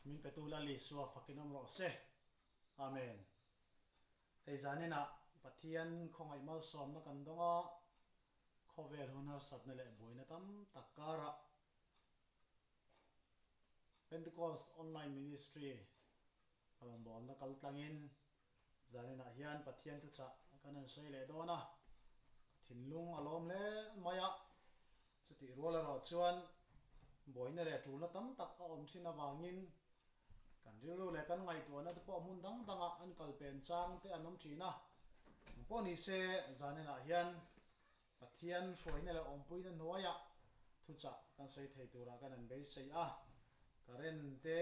Min petu Lal Isua fakin awm rawh se. Amen. Hei zaninah Pathian khawngaih malsawmna kan dawng a, khawvel hun harsatna leh buaina tam tak karah Pentecost Online Ministry rawngbawlna kal tlangin zaninah hian Pathian thuchah kan han sawi leh dawn a, ka thinlung a lawm hle mai a, chutih rual erawh chuan buaina leh tulna tam tak a awm thin avangin kan rilru leh kan ngaihtuahna te pawh hmun dang dangah an kal pen chang te an awm thin a, engpawh ni se zaninah hian Pathian hruaina leh awmpuina hnuaiah thuchah kan sawi thei turah kan han beisei a, current te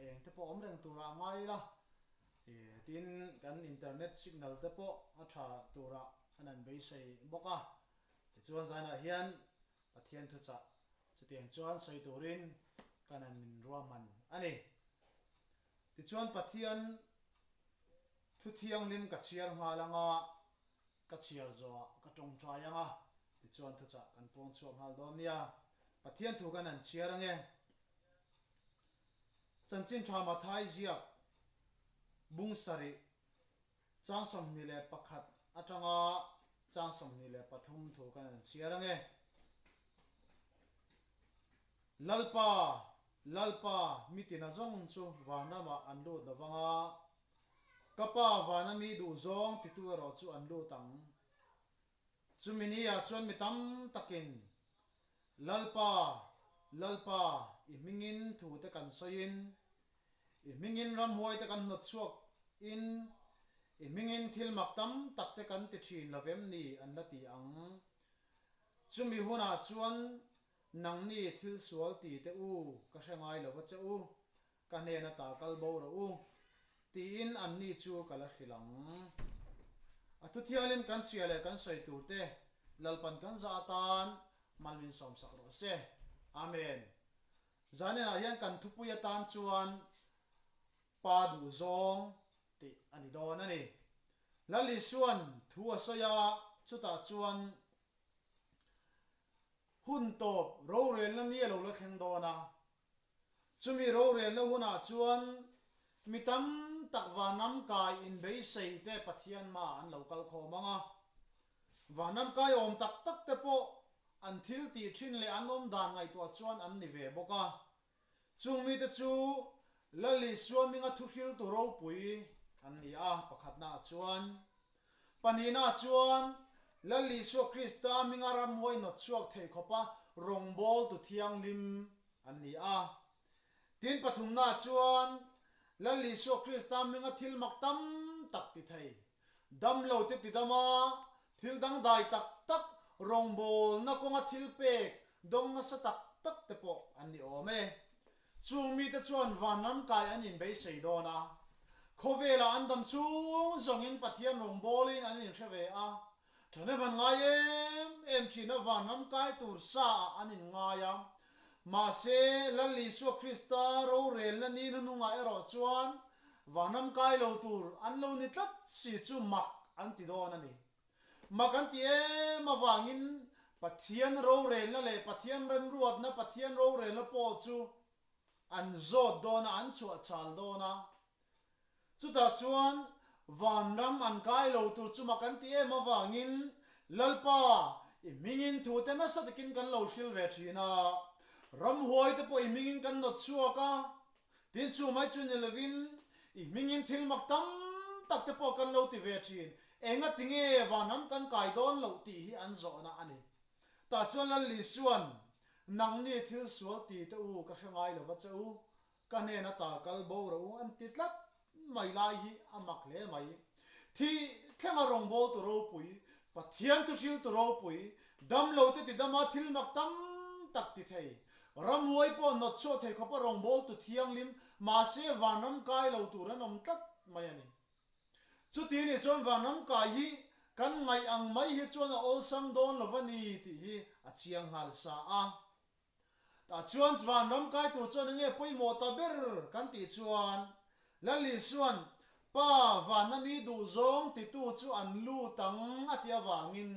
eng te pawh awm reng turah a ngai ila, tin kan internet signal te pawh a tha turah an han beisei bawk a, tichuan zainah hian Pathian thuchah chutiang chuan sawi turin kan han min ruahman a ni. Tichuan Pathian thu thianghlim ka chhiar nghal anga, Ka chhiar zawhah ka tawngtai ang a, tichuan thuchah kan puang chhuak nghal dawn nia. Pathian thu kan han chhiar ange. Chanchin tha Mathai ziak bung sarih chang 21 atanga chang 23 thu kan han chhiar ange. Lalpa, Lalpa, mitina zawng chu vanramah an lut lovang a, Ka pa vana mi duh zawng titu erawh chu an lut ang. Chumi ni ah chuan mi tam takin, Lalpa, Lalpa, i hmingin thu te kan sawiin, i hmingin ramhuai te kan hnawt chhuak in, i hmingin thil mak tam tak te kan ti thin lo vem ni an la ti ang. Chumi hunah chuan nangni thil sual ti te u ka hre ngai lo va che u, Ka hnen ata kal bo rawh u, tiin anni chu ka la hrilh ang. A thuthialim kan chhia leh kan sawi tur te Lalpan kan zah atan mal min sawmsak rawh se. Amen. Zaninah hian kan thupui atan chuan Pa duhzawng tih a ni dawn a ni. Lal Isua'n thu a sawi a, chutah chuan hun tawp rorelna ni a lo la thleng dawn a, Chumi rorelna hunah chuan mi tam tak vanram kai inbeisei te Pathian hma an lo kal khawm ang a. Vanram kai awm tak tak te pawh an thil tih thin leh an awm dan ngaihtuah chuan an ni ve bawk a. Chung mite chu Lal Isua hminga thuhriltu ropui an ni a, pakhatnaah chuan. Pahnihnaah chuan Lal Isua Krista hminga ramhuai nawt chhuak thei khawpa rawngbawltu thianghlim an ni a. Tin, pathumnaah chuan Lal Isua Krista hminga thil mak tam tak ti thei, damlote ti dama thil dangdai tak tak rawngbawlna kawnga thil pek dawng nasa tak tak te pawh an ni awm e. Chung mite chuan vanram kai an inbeisei dawn a, khawvelah an dam chung zawngin Pathian rawngbawlin an inhre ve a, thahnem an ngai em em thin a vanram kai tur sa ah an inngai a. Mahse, Lal Isua Krista rorelna ni hnuhnungah erawh chuan vanram kai lo tur an lo ni tlat si chu mak an ti dawn a ni. Mak an ti em avangin Pathian rorelna leh Pathian remruatna, Pathian rorelna pawh chu an zawt dawn a, an chhuah chal dawn a. Chutah chuan vanram an kai lo tur chu mak an ti em avangin Lalpa, i hmingin thute nasa takin kan lo hril ve thin a, ramhuai te pawh i hmingin kan nawt chhuak a, Tin, chu mai chu ni lovin i hmingin thil mak tam tak te pawh kan lo ti ve thin. Enga tinge vanram kan kai dawn loh tih hi an zawhna a ni. Tah chuan Lal Isua'n, Nangni thil sual ti te u ka hre ngai lova che u, ka hnen ata kal bo rawh u an ti tlat mai lai hi a mak hle mai. Thih thlenga rawngbawltu ropui, Pathian thuhriltu ropui, damlo te tidama thil mak tam tak ti thei, ramhuai pawh nawt chhuah thei khawpa rawngbawltu thianghlim, mahse vanram kai lo tur an awm tlat mai a ni. Chuti nih chuan vanram kai hi kan ngaih ang mai hi chuan a awlsam dawn lo va ni tih hi a chiang nghal sa a. Tah chuan vanram kai tur chuan enge pawimawh ta ber kan tih chuan Lal Isua'n Pa vana mi duhzawng titu chu an lut ang a tih avangin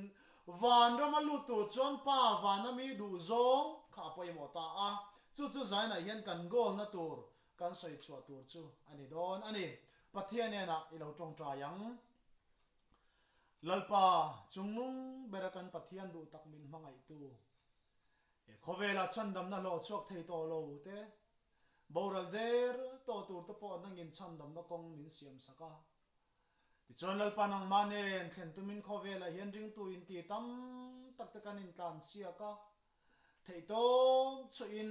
vanrama lut tur chuan Pa vana mi duhzawng kha a pawimawh ta a, chu chu zainah hian kan goal na tur. kan sawi chhuah tur chu a ni dawn a ni. Pathian hnenah i lo tawngtai ang. Lalpa, chungnung bera kan Pathian duh tak min hmangaihtu, he khawvelah chhandamna hlawh chhuak thei tawh lo te, boral der tawh tur te pawh nangin chhandamna kawng min siam sak a. Tichuan Lalpa nangmah nen thlen tumin khawvelah hian ringtu inti tam tak te kan intlan siak a, theihtawp chhuahin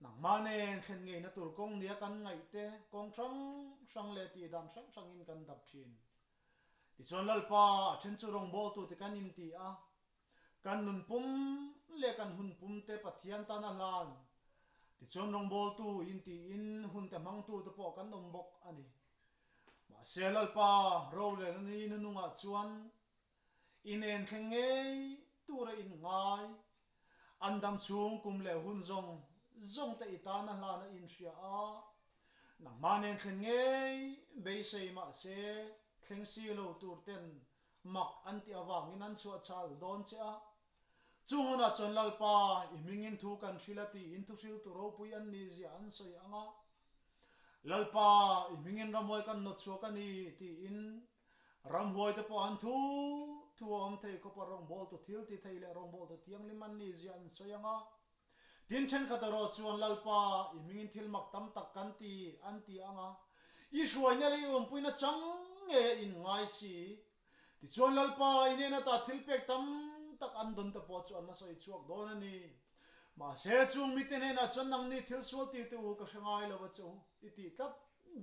nangmah nen thlen ngeina tur kawng nia kan ngaih te kawng hrang hrang leh tihdan hrang hrangin kan dap thin. Tichuan Lalpa a then chu rawngbawltu te kan inti a, Kan nun pum leh kan hun pum te Pathian tan a hlan. Tichuan rawngbawltu in tiin hun te hmangtu te pawh kan awm bawk a ni. Mahse Lalpa rorelna ni nunungah chuan inen thleng ngei tura in ngai. An dam chhung kum leh hun zawng zawng te i tan a hlan a inhria a, nangmah nen thlen ngei beisei mahse thleng si lo tur ten mak an tih avangin an chhuahchhal dawn che a. Chung hunah chuan Lalpa, i hmingin thu kan hril a tiin thuhriltu ropui an ni zia an sawi ang a. Lalpa, i hmingin ramhuai kan nawt chhuak a ni tiin ramhuaite pawh an thu thu a awm thei khawpa rawngbawltu thil ti thei leh rawngbawltu thianghlim an ni zia an sawi ang a. Tin, thenkhat erawh chuan, Lalpa, i hmingin thil mak tam tak kan ti, an ti ang a. I hruaina leh i awmpuina chang ngei a inngai si. Tichuan, Lalpa, i hnena ta thil pek tam tak an dawn te pawh chu an la sawi chhuak dawn a ni. Mahse, chung mite hnenah chuan nangni thil sual ti te u ka hre ngai lo a che u, i tih tlat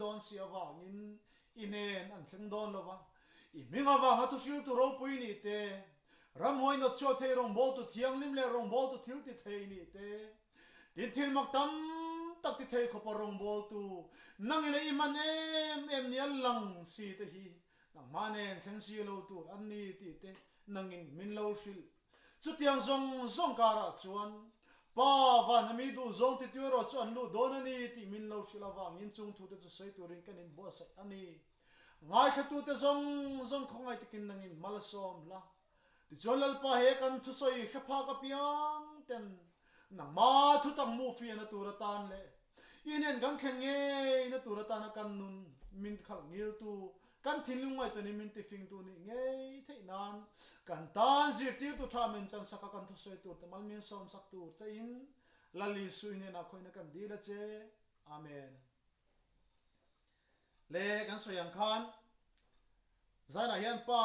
dawn si avangin i hnen an thleng dawn lo va. I hming avanga thuhriltu ropui nih te, Ramhuai nawtchhuah thei rawngbawltu thianghlim leh rawngbawltu thil ti thei nih te, tin thil mak tam tak ti thei khawpa rawngbawltu nangin a i hman em em nia lang si te hi nangmah nen thleng si lo tur an ni tih te nangin min lo hrilh. Chutiang zawng zawng karah chuan Pa van ami duhzawng titu erawh chu an luh dawn a ni tih min lo hrilh avangin chung thute chu sawi turin kan inbuatsaih a ni. Ngaithlatute zawng zawng khawngaih takin nangin mal a sawm la. Tichuan Lalpa he kan thusawi hre phak apiang ten nangma thutak mu fiahna tur atan leh inen kan thlen ngeina tur atana kan nun min khalh ngiltu, kan thinlung ngaihtuahni min tifingtu nih ngei theih nan kan tan zirtirtu tha min chansak a kan thusawi turte mal min sawmsak tur chein Lal Isu i hnenah khawihna kan dil a che. Amen. Le kan sawi ang khan Zainah hian pa,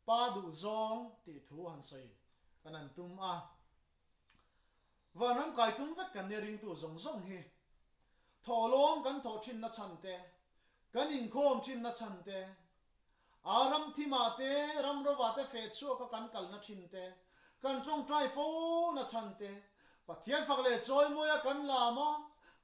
pa duh zawng tih thu han sawi kan han tum a. Vanram kai tum vek kan nia ringtu zawng zawng hi. Thawhlawm kan thawh thinna chhan te, kan inkhawm thinna chhan te, A ram thimah te, ram rovah te feh chhuaka kan kalna thin te, kan tawngtai fo na chhan te, Pathian fak leh chawimawia kan lam a,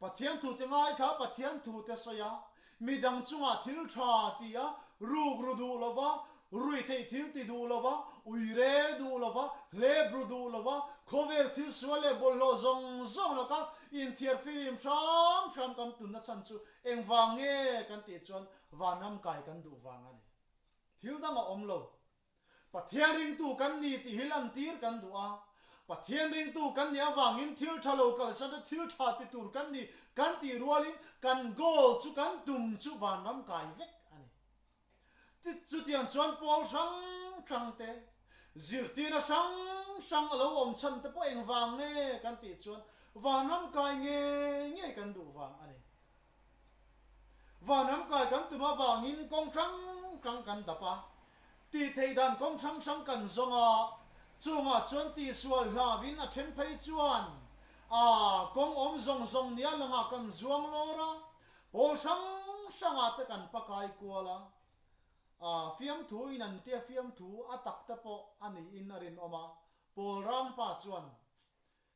Pathian thute ngaithla a Pathian thute sawi a, midang chungah thil tha ti a, ruk ru duh lova, rui theih thil ti duh lova, ui re duh lova, hlep ru duh lova, khawvel thil sual leh bawlhhlawh zawng zawng laka inthiar filim hram hram kan tunna chhan chu engvang nge kan tih chuan Vanram kai kan duh vang a ni. Thil dang a awm lo. Pathian ringtu kan ni tih hi lantir kan duh a. Pathian ringtu kan nih avangin thil tha lo kalsan a thil tha ti tur kan ni kan tih rualin kan goal chu kan tum chu vanram kai vek a ni. Chutiang chuan pawl hrang hrang te, zirtirna hrang hrang a lo awm chhan te pawh engvang nge kan tih chuan vanram kai ngei ngei kan duh vang a ni. Vanram kai kan tum avangin kawng hrang hrang kan dap a, tih theih dan kawng hrang hrang kan zawng a, chungah chuan tihsual hlauin a then phei chuan a kawng awm zawng zawng nia langah kan zuang lawr a, pawl hrang hrangah te kan pakai kual a, a fiamthu in an tia fiamthu a tak te pawh a niin a rinawm a, Pawl Rangpa chuan,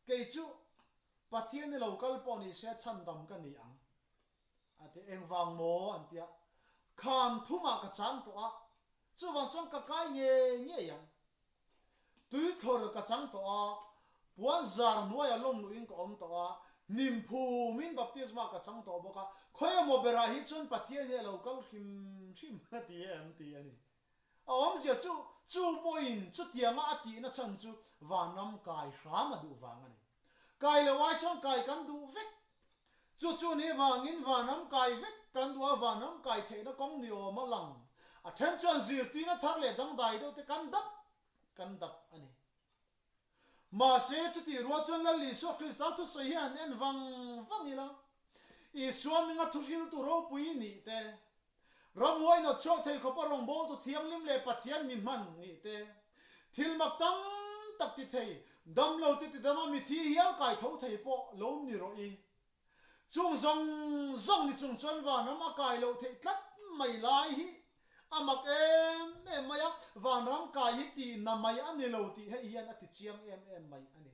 Kei chu Pathian i lo kal pawh ni se chhandam ka ni ang a ti. Engvang maw an ti a, Khan thumah ka chang tawh a, chuvang chuan ka kai ngei ngei ang. Tuithlawr ka chang tawh a, puan zar hnuaiah lawm luhin ka awm tawh a, hnim phumin baptisma ka chang tawh bawk a, khawi emaw berah hi chuan Pathian hi a lo kal hrim hrim a ti e an ti a ni. A awmzia chu, chu pawhin chutianga a tihna chhan chu vanram kai hram a duh vang a ni. Kai lo ai chuan kai kan duh vek. Chu chu ni vangin vanram kai vek kan duh a, vanram kai theihna kawng ni awm a lang. A then chuan zirtirna thar leh dangdai deuh te kan dap kan dap a ni. Mahse, chutih rual chuan Lal Isua Krista thusawi hi han en vang vang ila, Isua hminga thuhriltu ropui nih te, ramhuai nawt chhuak thei khawpa rawngbawltu thianghlim leh Pathian mi hman nih te, thil mak tam tak ti thei, damlo te tidama mithi hial kai tho thei pawh lo ni rawh i. Chung zawng zawng ni chung chuan vanram a kai loh theih tlat mai lai hi a mak em em mai a, vanram kai hi tih na mai a ni lo tih hei hian a ti chiang em em mai a ni.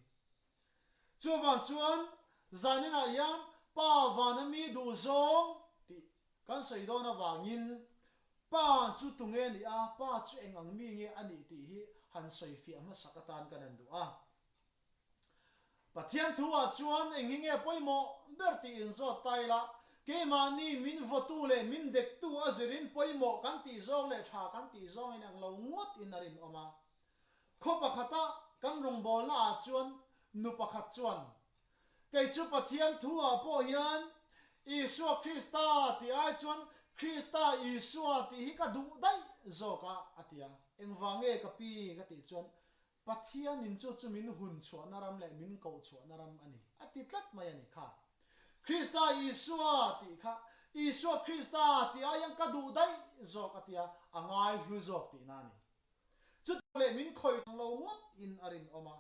Chuvang chuan zaninah hian Pa vana mi duh zawng tih kan sawi dawn avangin Pa chu tunge a nih a, Pa chu eng ang mi nge a nih tih hi han sawi fiah hmasak atan kan han duh a. Pathian thu ah chuan eng hi nge pawimawh ber tih inzawt ta ila, keimahni min vawtu leh min dektu a zirin pawimawh kan tih zawng leh tha kan tih zawng in ang lo ngawt in a rinawm a. Khaw pakhata kan rawngbawlna ah chuan nu pakhat chuan, Kei chu Pathian thu ah pawh hian Isua Krista tih ai chuan Krista Isua tih hi ka duh daih zawk a, a ti a. Engvang nge ka pi ka tih chuan Pathianin chu chu min hun chhuahna ram leh min koh chhuahna ram a ni, a ti tlat mai a ni kha. Krista Isua tih kha Isua Krista tih aiin ka duh daih zawk a tia, a ngai hlu zawk tihna a ni. Chuti leh min khawih lo ngawt in a rinawm a.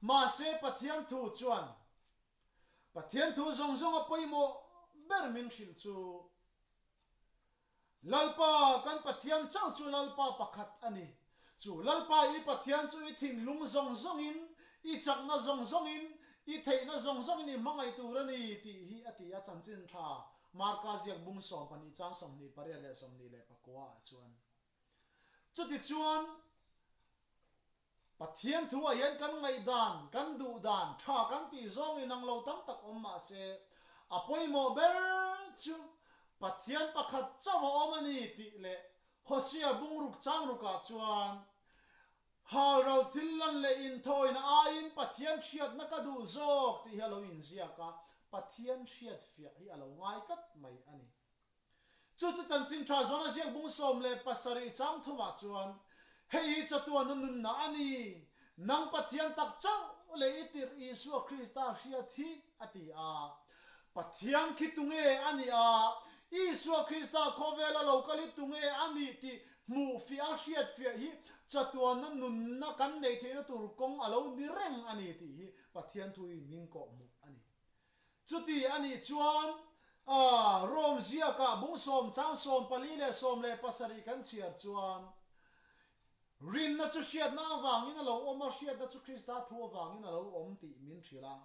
Mahse Pathian thu chuan Pathian thu zawng zawng a pawimawh ber min hrilh chu Lalpa kan Pathian chauh chu Lalpa pakhat a ni. Chu Lalpa i Pathian chu i thinlung zawng zawngin, i chakna zawng zawngin, i theihna zawng zawngin i hmangaih tur a ni tih hi a ti a chanchin tha Marka ziak bung 12 chang 28 leh 24 ah chuan. Chutichuan. Pathian thuah hian kan ngaihdan, kan duhdan, tha kan tih zawng inang lo tam tak awm mah se, a pawimawh ber chu Pathian pakhat chauh a awm a ni tih leh Hosea bungruk changrukah chuan halral thil lan leh inthawina aiin Pathian hriatna ka duh zawk tih hi a lo inziak a, Pathian hriatfiah hi a lo ngai tlat mai a ni. Chu chu chanchin tha zawn a ziak bung 17 chang thumah chuan, Hei hi chatuana nunna a ni, nang Pathian tak chauh leh i tirh Isua Krista hriat hi, a ti a. Pathian khi tunge a nih a, Isua Krista khawvela lo kal hi tunge a nih tih hmuh fiah a hriat fiah hi chatuana nunna kan neih theihna tur kawng a lo ni reng a ni tih hi Pathian thuin min kawhhmuh a ni. Chuti a nih chuan Rome ziakah bung sawm chang 14 leh 17 kan chhiar chuan, Rinna chu hriatna avangin a lo awm a, hriatna chu Krista thu avangin a lo awm tih min hrilh a.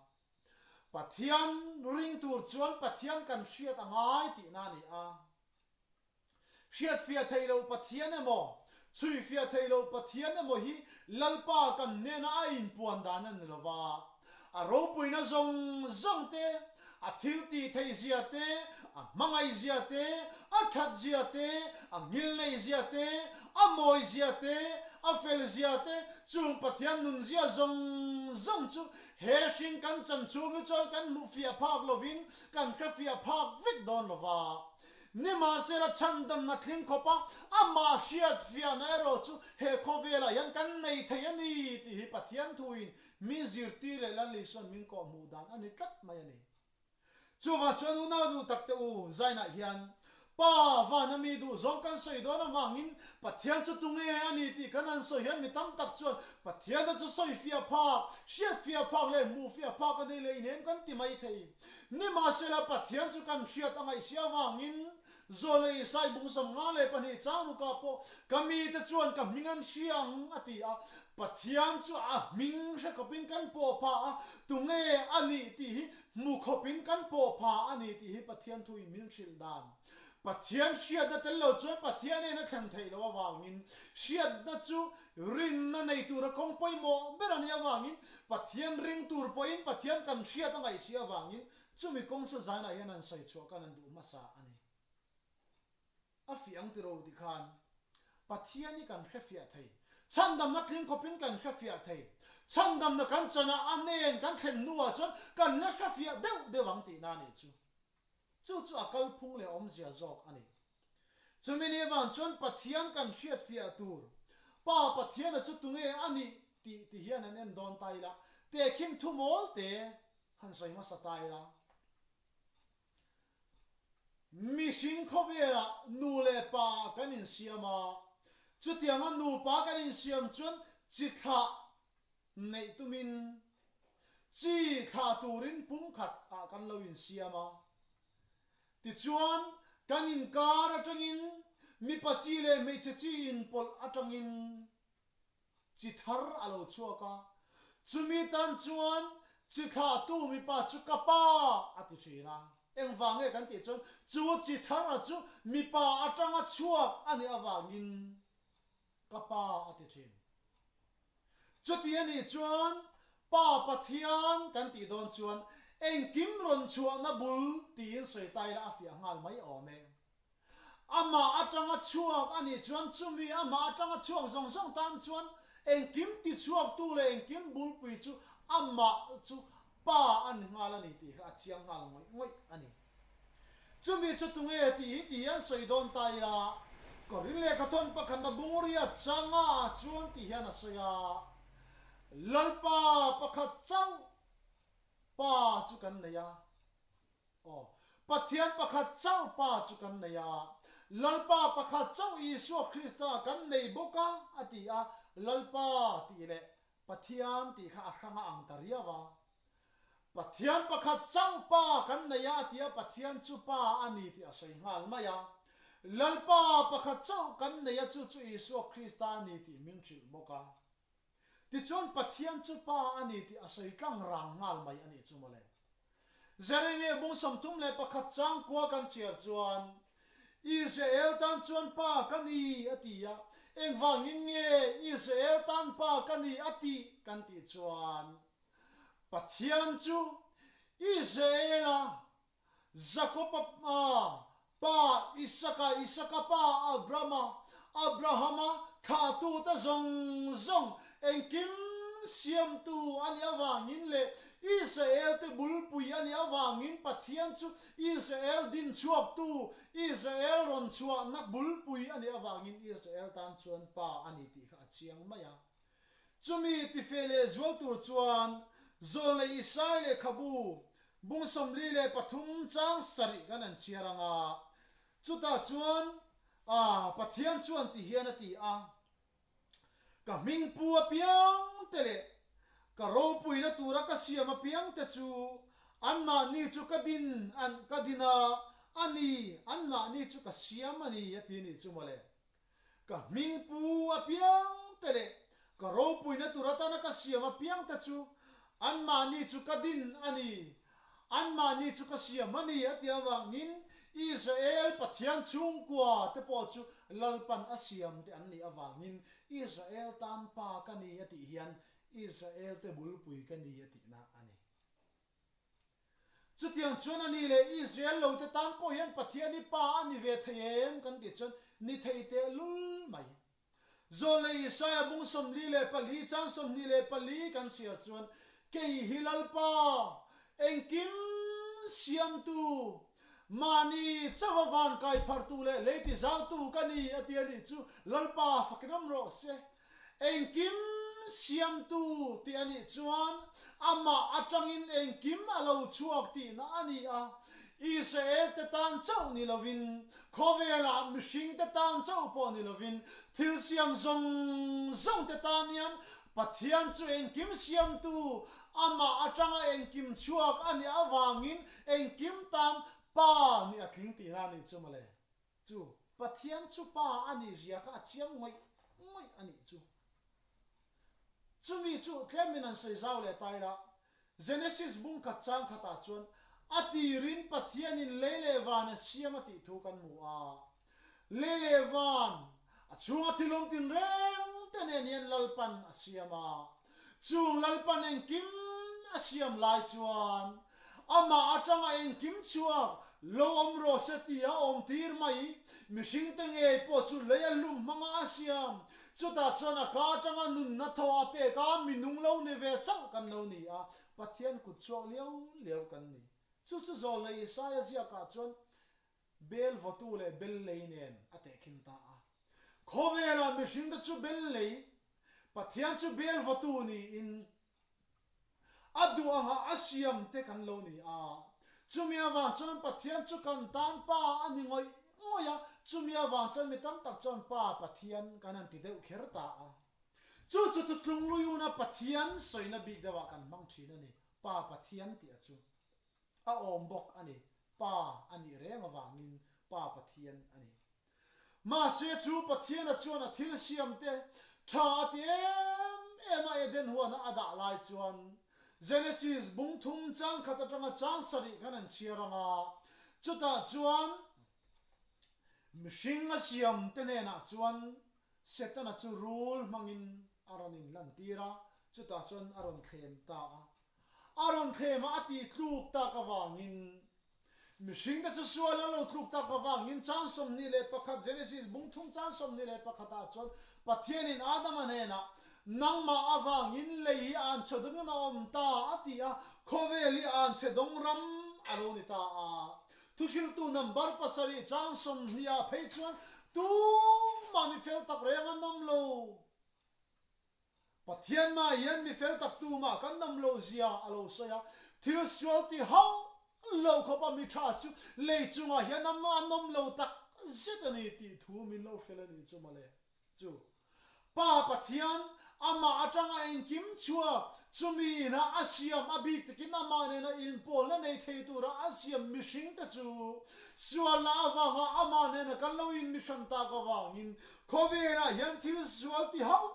Pathian ring tur chuan Pathian kan hriat a ngai tihna a ni a. Hriatfiah theih loh Pathian emaw, chhuifiah theih loh Pathian emaw hi Lalpa kan hnena a inpuan dan a ni lo va. A ropuina zawng zawng te, a thil tih theih zia te, a hmangaih zia te, a that zia te, a nghilneih zia te, a mawi zia te, a fel zia te, chung Pathian nun zia zawng zawng chu he hring kan chan chhung hi chuan kan hmuhfiah phak lovin kan hrefiah phak vek dawn lo va. Nimahsela chhandamna tling khawpa amah hriat fiahna erawh chu he khawvelah hian kan nei thei a ni tih hi Pathian thuin min zirtir leh Lal Isua'n min kawhhmuh dan a ni tlat mai a ni. Chuvang chuan unau duh tak te u, Zainah hian Pa vana mi duh zawng kan sawi dawn avangin Pathian chu tunge a ni tih kan han sawi hian mi tam tak chuan Pathian chu sawi fiah phak, hriat fiah phak leh hmuh fiah phak a ni leh inem kan ti mai thei. Nimahsela, Pathian chu kan hriat a ngaihsia avangin Zawlei Isai bung 52 chang rukah pawh, Ka mite chuan ka hming an hria ang, a ti a. Pathian chu a hming hre khawpin kan pawh pha a, tunge a nih tih hi hmu khawpin kan pawh pha a ni tih hi Pathian thuin min hrilh dan. Pathian hriatna tel lo chuan Pathian en a thlen theih loh avangin hriatna chu rinna nei tura kawng pawimawh ber a nih avangin Pathian ring tur pawhin Pathian kan hriat a ngaih si avangin chumi kawng chu zainah hian an sawi chhuah kan an duh hmasa a ni. A fiah ang tiro ti khan Pathian hi kan hrefiah thei. Chhandamna tling khawpin kan hrefiah thei. Chhandamna kan chana a nen kan thlen hnuah chuan kan la hrefiah deuh deuh ang tihna a nih chu. Chu chu a kalphung leh awmzia zawk a ni. Chumi ni avang chuan Pathian kan hriatfiah tur, Pa Pathiana chu tunge a nih tih ti hian an en dawn ta ila, tehkhin thu mawl te han sawi hmasa ta ila. Mihring khawvelah nu leh pa kan insiam a, chutianga nupa kan insiam chuan chi thlah neih tumin chi thlah turin pumkhat ah kan lo insiam a. Tichuan, kan inkar atangin mipa chi leh hmeichhe chi inpawlh atangin chi thar a lo chhuak a, chumi tan chuan chi thlahtu mipa chu ka pa a ti thin a. Engvang nge kan tih chuan chu chi thar chu mipa atanga chhuak a nih avangin ka pa a ti thin. Chuti a nih chuan Pa Pathian kan tih dawn chuan engkim rawn chhuahna bul tiin sawi ta ila a fiah nghal mai awm e. Amah atanga chhuak a nih chuan chumi amah atanga chhuak zawng zawng tan chuan engkim tichhuaktu leh engkim bulpui chu amah chu Pa a ni nghal a ni tih kha a chiang nghal ngawih ngawih a ni. Chumi chu tunge tih hi ti hian sawi dawn ta ila, Korin lehkhathawn pakhatna bungria changa ah chuan ti hian a sawi a, Lalpa pakhat chauh Pa chu kan nei a. Aw, Pathian pakhat chauh Pa chu kan nei a, Lalpa pakhat chauh Isua Krista kan nei bawk a, a ti a, Lalpa tih leh Pathian tih kha a hrang a ang ta riau a. Pathian pakhat chauh Pa kan nei a, a ti a, Pathian chu Pa a ni tih a sawi nghal mai a. Lalpa pakhat chauh kan nei a, chu chu Isua Krista a ni tih min hrilh bawk a. Tichuan Pathian chu Pa a ni tih a sawi tlang rang nghal mai a nih chu mawle. Jeremia bung 31 chang kua kan chhiar chuan, Israel tan chuan Pa ka ni a ti a, engvangin nge Israel tan Pa ka ni a tih kan tih chuan, Pathian chu Israel-a Jakoba pa, pa Isaka, Isaka pa Abrama, Abrahama thlahtute zawng zawng engkim siamtu a nih avangin leh Israelte bulpui a nih avangin Pathian chu Israel dinchhuaktu, Israel rawn chhuahna bulpui a nih avangin Israel tan chuan pa a ni tih kha a chiang mai a. Chumi tife leh zual tur chuan Zawlnei Isai lehkhabu bung 43 chang sarih kan an chhiar ang a, chutah chuan a Pathian chuan ti hian a ti a, Ka hmingpu apiang te leh ka ropuina tura ka siam apiang te chu anmahni chu ka din an ka din a, a ni, anmahni chu ka siam a ni, a ti a nih chu mawle. Ka hmingpu apiang te leh ka ropuina tur atana ka siam apiang te chu anmahni chu ka din a ni, anmahni chu ka siam a ni a ti avangin Israel Pathian chhungkua te pawh chu Lalpan a siam te an nih avangin Israel tan pa ka ni a tih hian Israel te bulpui ka ni a tihna a ni. Chutiang chuan a ni leh Israel lote tan pawh hian Pathian hi Pa a ni ve thei em kan tih chuan ni thei teh lul mai. Zawlnei Isaia bung 44 chang 24 kan chhiar chuan, Kei hi Lalpa, engkim siamtu, mahni chauha van kai phartu leh lei tizautu ka ni a ti a nih chu Lalpa fakin awm rawh se. Engkim siamtu tih a nih chuan amah atangin engkim a lo chhuak tihna a ni a. Israel-te tan chauh ni lovin, khawvelah mihringte tan chauh pawh ni lovin, thil siam zawng zawngte tan hian Pathian chu engkim siamtu, amah atanga engkim chhuak a nih avangin engkim tan Pa nih a tling tihna a nih chu mawle. Chu Pathian chu Pa a nih zia kha a chiang ngawih ngawih a nih chu. Chumi chu tlemin an sawi zau leh ta ila, Genesis bung khat chang khatah chuan a tirin Pathianin lei leh van a siam a tih thu kan hmu a. Lei leh van a chhunga thil awm tinreng te nen hian Lalpan a siam a. Chung Lalpan engkim a siam lai chuan amah atanga engkim chhuak lo awm rawh se tih a awm tir mai. Mihringte ngei pawh chu lei a hlum hmanga a siam. Chutah chuan a ka atanga nunna thaw a pek a, mi nung lo ni ve chauh kan lo ni a, Pathian kut chhuak liau liau kan ni. Chu chu Zawlnei Isaia ziakah chuan Bel vawtu leh bel lei nen a tehkhin ta a. Khawvelah mihringte chu bel lei, Pathian chu bel vawtu niin a duh anga a siam te kan lo ni a. Chumi avang chuan Pathian chu kan tan Pa a ni ngawih ngawih a, chumi avang chuan mi tam tak chuan Pa Pathian kan han ti deuh kher ta a. Chu chu thutlung luiuna Pathian sawina bik deuhah kan hmang thin a ni, Pa Pathian tih a chu. A awm bawk a ni. Pa a nih reng avangin Pa Pathian a ni. Mahse chu Pathiana chuan a thil siamte tha a ti em em a Eden huana a dah lai chuan Genesis bung thum chang khat atanga chang sarih khan an chhiar ang a, chutah chuan mihring a siamte hnenah chuan Setana chu rul hmangin a rawn inlantir a, chutah chuan a rawn thlem ta a. A rawn thlem a, a tih tluk tak avangin mihringte chu sual an lo tluk tak avangin chang 21 Genesis bung thum chang 21 ah chuan Pathianin Adama hnenah Nangmah avangin lei hi an chhe dawngin a awm ta a ti a, khawvel hi an chhe dawng ram a lo ni ta a. Thuhriltu number pasarih chang 20 ah phei chuan tumah mi fel tak reng an awm lo. Pathian mah hian mi fel tak tumah kan awm loh zia a lo sawi a, thil sual ti hauh lo khawpa mi tha chu lei chungah hian an an awm lo tak zet a ni tih thu min lo hrilh a nih chu mawle. Chu Pa Pathian amah atanga engkim chhuak chumi ina a siam a bik takin amah nena inpawlna nei thei tura a siam mihringte chu sualna avanga amah nena kan lo inmihran tak avangin Khawvelah hian thil sual ti hauh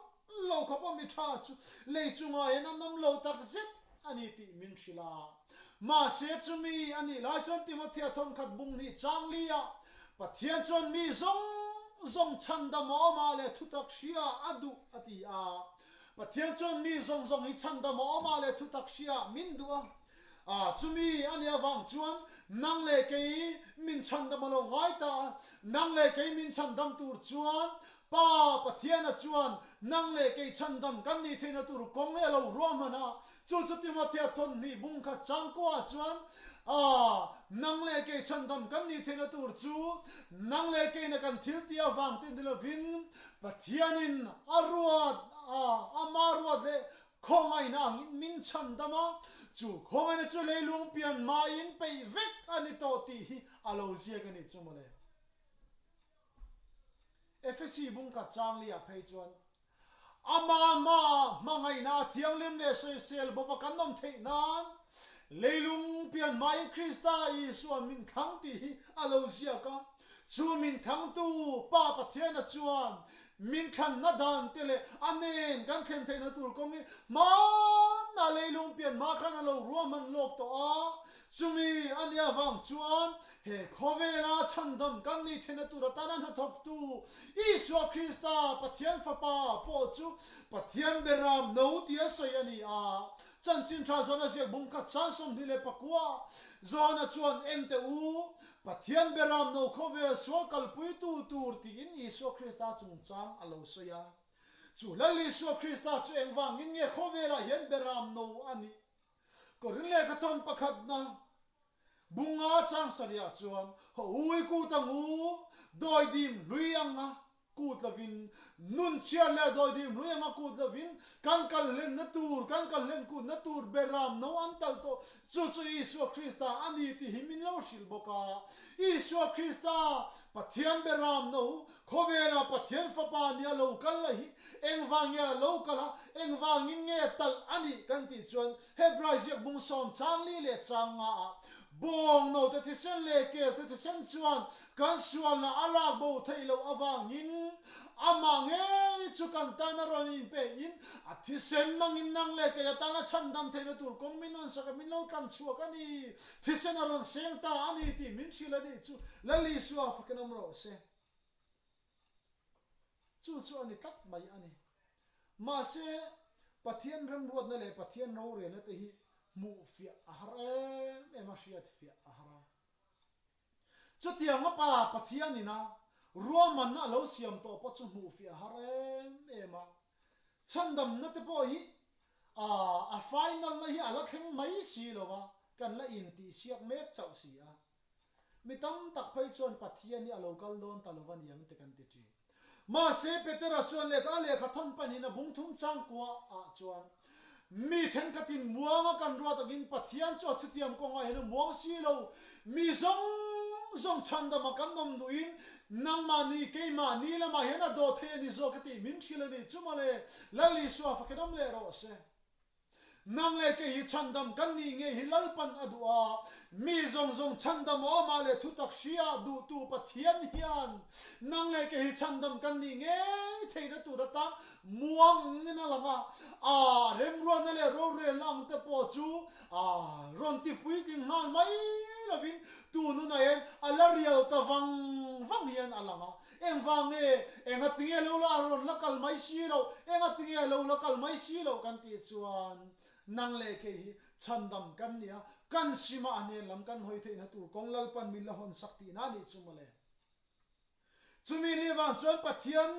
lo khawp a mi tha chu lei chungah hian an awm lo tak zet a ni tih min hrilh a. Mahse chumi a nih lai chuan Timothea thawnkhat bung hnih chang li ah Pathian chuan mi zawng zawng chhandam a awm ah leh thutak hria a duh a ti a. Pathian chuan mi zawng zawng hi chhandam a awm ah leh thutak hria min duh a. A, chumi a nih avang chuan nang leh kei min chhandam a lo ngai ta a, nang leh kei min chhandam tur chuan Pa Pathiana chuan nang leh kei chhandam kan nih theihna tur kawng hi a lo ruahman a, chu chu Timothea thawmhnih bung khat changkuaah chuan, A, nang leh kei chhandam kan nih theihna tur chu nang leh keina kan thil tih avang te ni lovin Pathianin a ruat a, ama ruat leh Khawngaihna angin min chhandam a, chu khawngaihna chu leilung pian hmain peih vek a ni tawh tih hi a lo ziak a ni chu mawle. Efesi bungkhat changli ah phei chuan, Ama hmaah hmangaihna a thianghlim leh sawisel bawpa kan awm theih nan leilung pian hmain Krista Isua min thlang tih hi a lo ziak a. Chu min thangtu Pa Pathiana chuan min thlanna dan te leh a nen kan thlen theihna tur kawng hi hmanah leilung pian hma khan a lo ruahman lawk tawh a, chumi a nih avang chuan he khawvela chhandam kan nih theihna tur atana hnathawktu Isua Krista Pathian Fapa pawh chu Pathian beram no tia sawi a ni a. Chanchin tha zawn a ziak bung khat chan 29 Johana chuan en teh u, Pathian beram no khawvel sual kalpuitu tur tiin Isua Krista chungchang a lo sawi a. Chu Lal Isua Krista chu engvangin nge khawvelah hian beram no a nih? Korin lehkha thawn pakhatna bunga chang sarihah chuan, Haw ui kut ang u, dawidim hlui ang a, Kut lovin, nun chhiar leh dawidim hlui anga kut lovin, kan kal hlenna tur, kan kal hlen kutna tur beram no an talh tawh. Chu chu Isua Krista a ni tih hi min lo hrilh bawk a. Isua Krista, Pathian beram no, khawvela Pathian Fapa nia lo kal la hi engvang nge a lo kal a, engvangin nge talh a nih kan tih chuan Hebrai ziak bung sawm chang li leh chang nga ah bawng note thisen leh kelte thisen chuan Kan sualna a lak bo theih loh avangin amah ngei chu kan tan a rawn inpehin a thisen mangin nang leh kei atana chhandam theihna tur kawng min rawn sak a, min lo tlan chhuak a ni, thisen a rawn seng ta a ni tih min hrilh a nih chu Lal Isua fakin awm rawh se. Chu chu a ni tlat mai a ni. Mahse, Pathian remruatna leh Pathian rorelna te hi hmuh fiah a har em em a, hriat fiah a har a. Chutianga Pa Pathian ina Ruahmanna a lo siam tawh pawh chu hmuh fiah a har em em a. Chhandamna te pawh hi a final na hi a la thleng mai si lo a, kan la intihsiak mek chauh si a. Mi tam tak phei chuan Pathian hi a lo kal dawn ta lo va niang te kan ti thin. Mahse, Petera chuan lehkha a lehkha thawn panin a bung thum changkua ah chuan mi thenkhatin muanga kan ruat angin Pathian chu a thutiam kawngah hian a muang si lo. Mi zawng zawng chhandama kan awm duhin nangmahni keimahni lamah hian a dawh thei a ni zawk a tih min hrilh a nih chu mawle. Lal Isua fakin awm leh rawh se. Nang leh kei hi chhandam kan nih ngei hi Lalpan a duh a, mi zawng zawng chhandam awmah leh thutak hria duhtu Pathian hian nang leh kei hi chhandam kan nih ngei theihna tur atan muangin a lang a, a remruatna leh rorelna ang te pawh chu a rawn ti puitling nghal mai lovin tun hunah hian a la rial ta vang vang hian a lang a. Engvang nge? Enga tinge lo la rawn la kal mai si loh? Enga tinge lo la kal mai si loh kan tih chuan nang leh kei hi chhandam kan ni a, kan sima a hnen lam kan hawi theihna tur kawng Lalpan min la hawn sak tihna a nih chu mawle. Chumi ni vang chuan Pathian,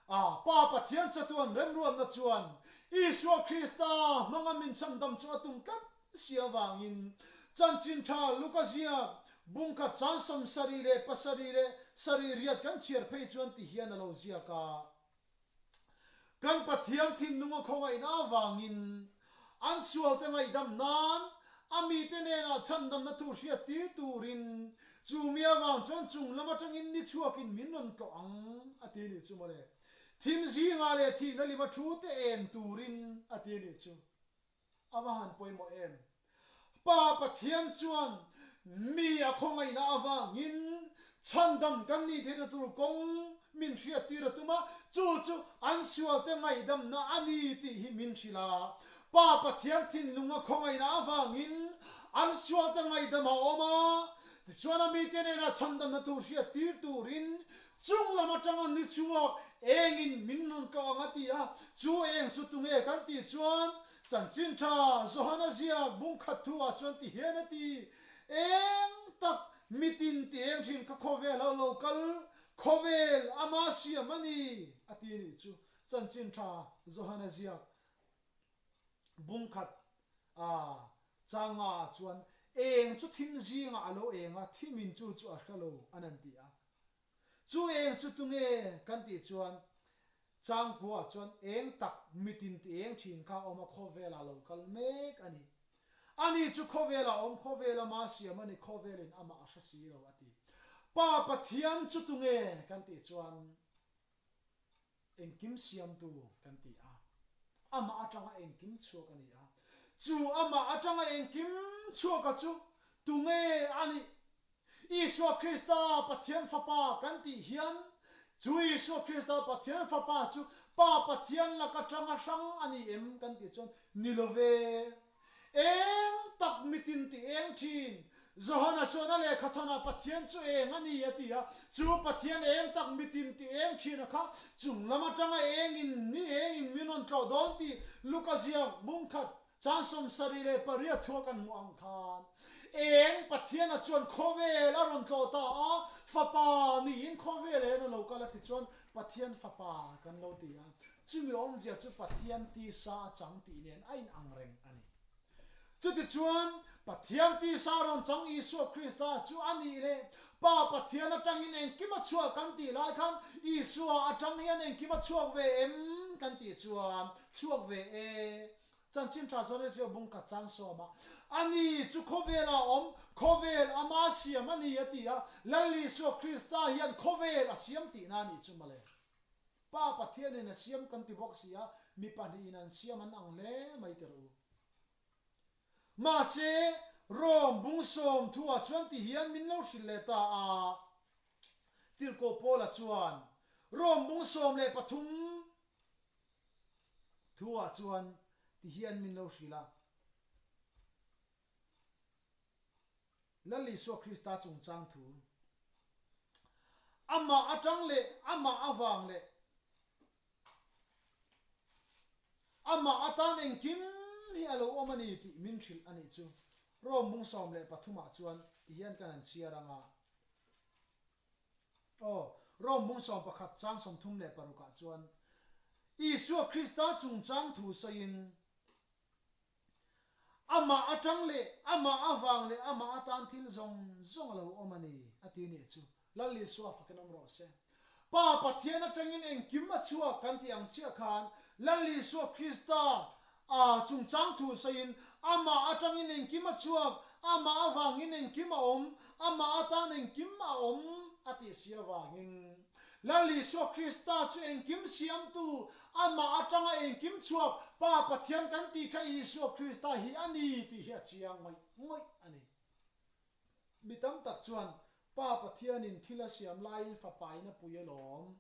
a Pa Pathian chatuan remruatna chuan Isua Krista hmanga min chhandam chu a tum tlat si avangin chanchin tha Luka ziak bungkhat chan 77 leh sarih riat kan chhiar phei chuan ti hian a lo ziak a. Kan Pathian thinlung a khawngaihna avangin an sualte ngaihdam nan a mite hnenah chhandamna thu hriat tir turin chu mi avang chuan chung lam atangin ni chhuakin min rawn tlawh ang a ti nih chu mawle. Thim zingah leh thihna lima thu te en turin a ti nih chu. A va han pawimawh em? Pa Pathian chuan mi a khawngaihna avangin chhandam kan nih theihna tur kawng min hriattir a tum a, chu chu an sualte ngaihdamna a ni tih hi min hrilh a. Pa Pathian thinlung a khawngaihna avangin an sualte ngaihdam a awm a, tichuan a mite nena chhandamna tur hriattir turin chung lam atanga ni chhuak engin min rawn tlawh ang a ti a, chu eng chu tunge kan tih chuan Chanchin tha Johana ziak bung khat thu ah chuan ti hian a ti, Eng tak mitin ti eng thin kha khawvel a lo kal, khawvel ama siam a ni a ti nih chu Chanchin tha Johana ziak bung khat a changa ah chuan eng chu thim zingah a lo eng a, thimin chu chu a hre lo an an ti a. Chu eng chu tunge kan tih chuan Changkua chuan eng tak mitin ti eng thin kha a awm a khawvelah lo kal mek a ni. Ani chu khawvelah awm khawvel ama siam a ni khawvelin amah a hre si lo a ti. Pa Pathian chu tunge kan tih chuan engkim siamtu kan ti a, amah atanga engkim chhuak a ni a. Chu amah atanga engkim chhuaka chu tunge a nih? Isua Krista Pathian Fapa kan tih hian chu Isua Krista Pathian Fapa chu Pa Pathian lak atanga hrang a ni em kan tih chuan ni lo ve. Eng tak mitin ti eng thin? Johana chuan a lehkha thawnah Pathian chu eng a ni a ti a, chu Pathian eng tak mitin ti eng thin a kha chung lam atanga engin ni engin min rawn tlawh dawn tih Luka ziak bungkhat Chang 78 thua kan hmuh ang khan eng Pathiana chuan khawvel a rawn tlawh ta a, Fapa niin khawvel ah hian a lo kal a tichuan Pathian Fapa kan lo ti a, chumi awmzia chu Pathian tisa a chang tih nen a inang reng a ni. Chutichuan Pathian tisa a rawn chang Isua Krista chu a nih leh Pa Pathian atangin engkim a chhuak kan tih lai khan Isua atang hian engkim a chhuak ve em kan tih chuan chhuak ve e. Chanchin tha zawn Israel bung khat chang sawma a ni chu khawvela awm, khawvel ama siam a ni a ti a, Lal Isua Krista hian khawvel a siam tihna a nih chu mawle. Pa Pathianin a siam kan ti bawk si a, mi pahnihin an siam an ang hle mai tirh u. Mahse, Rome bung sawm thuah chuan ti hian min lo hrilh leh ta a, Tirhkoh Paula chuan Rome bung 13, Thu ah chuan ti hian min lo hrilh a, Lal Isua Krista chungchang thu, Amah atang leh amah avang leh amah atan engkim hi a lo awm a ni tih min hrilh a nih chu. Rome bung 13 ah chuan ti hian kan han chhiar ang a. Aw. Rom bung 11 chang 36 ah chuan Isua Krista chungchang thu sawiin, Amah atang leh amah avang leh amah atan thil zawng zawng a lo awm a ni, a ti nih chu. Lal Isua fakin awm rawh se. Pa Pathian atangin engkim a chhuak kan tih ang chiah khan Lal Isua Krista a chungchang thu sawiin, Amah atangin engkim a chhuak, amah avangin engkim a awm, amah atan engkim a awm, a tih si avangin. Lal Isua Krista chu engkim siamtu, amah atanga engkim chhuak Pa Pathian kan tih kha Isua Krista hi a ni tih hi a chiang ngawih ngawih a ni. Mi tam tak chuan Pa Pathianin thil a siam laiin Fapain a pui alawm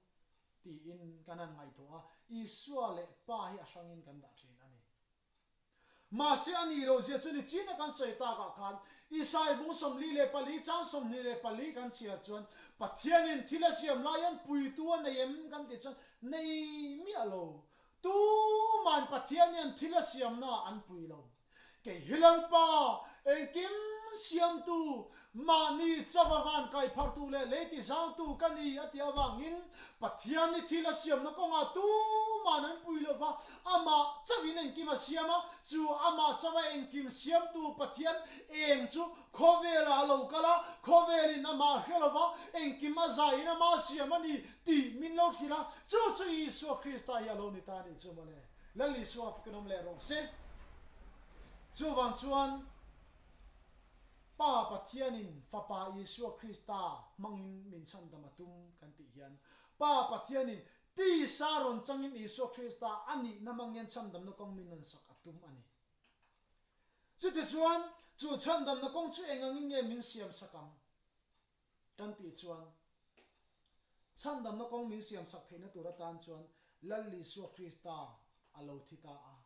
tiin kan han ngaihtuah a, Isua leh Pa hi a hrangin kan dah thin a ni. Mahse a nih loh zia chu ni chin a kan sawi takah khan Isai bung 44 chang 24 kan chhiar chuan Pathianin thil a siam lai hian puitu a nei em kan tih chuan nei miah lo. Tuman Pathian hian thil a siamna ah an pui lo. Kei hi Lalpa, engkim siamtu, mahni chava van kai phartu leh lei ti zangtu ka ni a tih avangin Pathian ni thil a siamna kawngah tuman an pui lo va, amah chauhin engkim a siam a, chu amah chauha engkim siamtu Pathian eng chu khawvelah a lo kal a, khawvelin amah hre lo va, engkim a zaiin amah siam a ni tih min lo hrilh a, chu chu Isua Krista hi a lo ni ta a nih chu mawle. Lal Isua fakin awm leh rawh se. Chuvang chuan Pa Pathianin Fapa Isua Krista hmangin min chhandam a tum kan tih hian Pa Pathianin tisa rawn changin Isua Krista a nihna hmang hian chhandamna kawng min rawn sak a tum a ni. Chutichuan chu chhandamna kawng chu eng angin nge min siam sak ang? Kan tih chuan chhandamna kawng min siam sak theihna tur atan chuan Lal Isua Krista a lo thi ta a.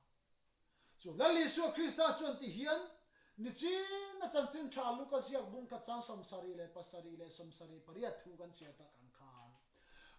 Chu Lal Isua Krista chuan ti hian nichin a chanchin tha Luka ziak bung khat chang 77 leh 78 thu kan chhiar tak ang khan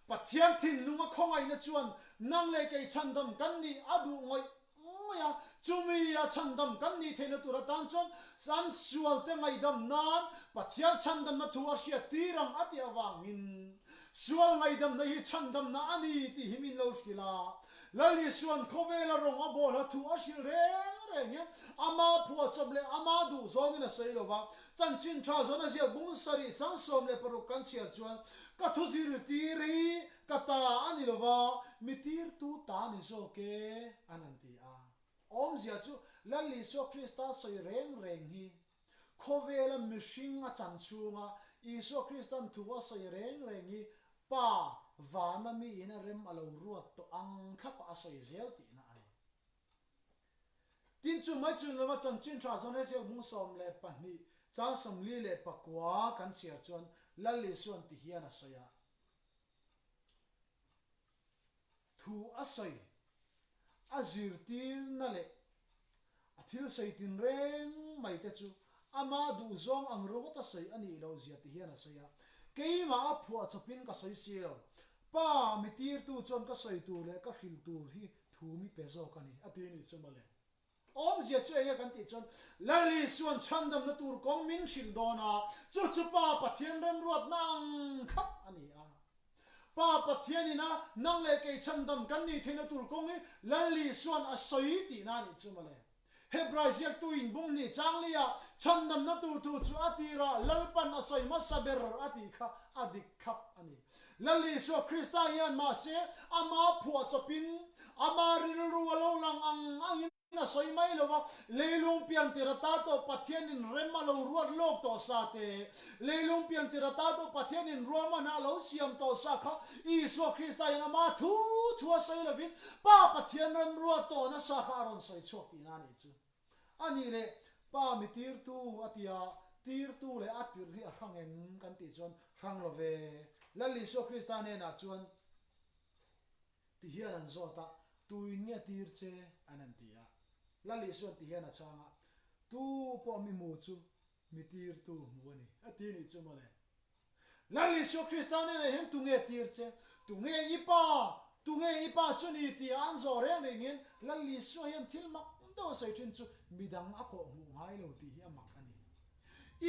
Pathian thinlunga khawngaihna chuan nang leh kei chhandam kan nih a duh ngawih ngawih a, chumi a chhandam kan nih theihna tur atan chuan an sualte ngaihdam nan Pathian chhandamna thu a hriat tir ang a tih avangin sual ngaihdamna hi chhandamna a ni tih hi min lo hrilh a. Lal Isua'n khawvela rawng a bawl a thu a hrilh reng reng hian ama phuahchawp leh ama duh zawngin a sawi lo va, chanchin tha zawn a ziak bung sarih chang 16 kan chhiar chuan ka thu zirtir hi Ka ta a ni lova, mi tirtu ta ni zawk e, an han ti a. Awmzia chu Lal Isua Krista sawi reng reng hi khawvela mihring a chan chhunga Isua Kristan thu a sawi reng reng hi Pa vana miin a rem a lo ruat tawh ang thlapah a sawi zel tihna a ni. Tin chu mai chun lova chanchin tha zawn he ziak bung 12 chang 49 kan chhiar chuan Lal Isuan ti hian a sawi a. Thu a sawi, a zirtirna leh a thil sawi tinreng mai te chu ama duhzawng ang ringawt a sawi a nih loh zia ti hian a sawi a, keimah a phuah chawpin ka sawi si lo, Pa mi tirtu chuan ka sawi tur leh ka hrilh tur hi thu mi pe zawk a ni, a ti nih chu mawle. Awmzia chu enge kan tih chuan Lal Isua'n chhandamna tur kawng min hrilh dawn a, chu chu Pa Pathian remruatna ang thlap a ni a. Pa Pathianin a nang leh kei chhandam kan nih theihna tur kawng hi Lal Isua'n a sawi tihna a nih chu mawle. Hebrai ziaktu in bung hnih changlia chhandamna tur thu chu a tirah Lalpan a sawi hmasa ber a tih kha a dik thlap a ni. Lal Isua Krista hian mahse ama phuahchawpin ama rilru a lo lang ang angin a sawi mai lo va, leilung pian tir ata tawh Pathianin rem a lo ruat lawk tawh sa te, leilung pian tir ata tawh Pathianin ruahmanah a lo siam tawh sa kha Isua Krista hian ama thu thu a sawi lovin Pa Pathian rem ruat tawh nasa kha a rawn sawi chhuak tihna a nih chu. A nih leh Pa mi tirtu a ti a, tirtu leh a tirh hi a hrang em kan tih chuan hrang lo ve. Lal Isua Krista hnenah chuan ti hian an zawt a, Tuin nge tir che? an han ti a. Lal Isua'n ti hian a chhang a, Tu pawh mi hmu chu mi tirtu hmu a ni, a ti nih chu mawle. Lal Isua Krista hnenah hian tunge tir che? Tunge i pa? Tunge i pa chu ni? tia an zawh reng reng hian Lal Isua hian thil mak deuh a sawi thin chu midang a kawh hmuh ngai lo tih hi a mak a ni.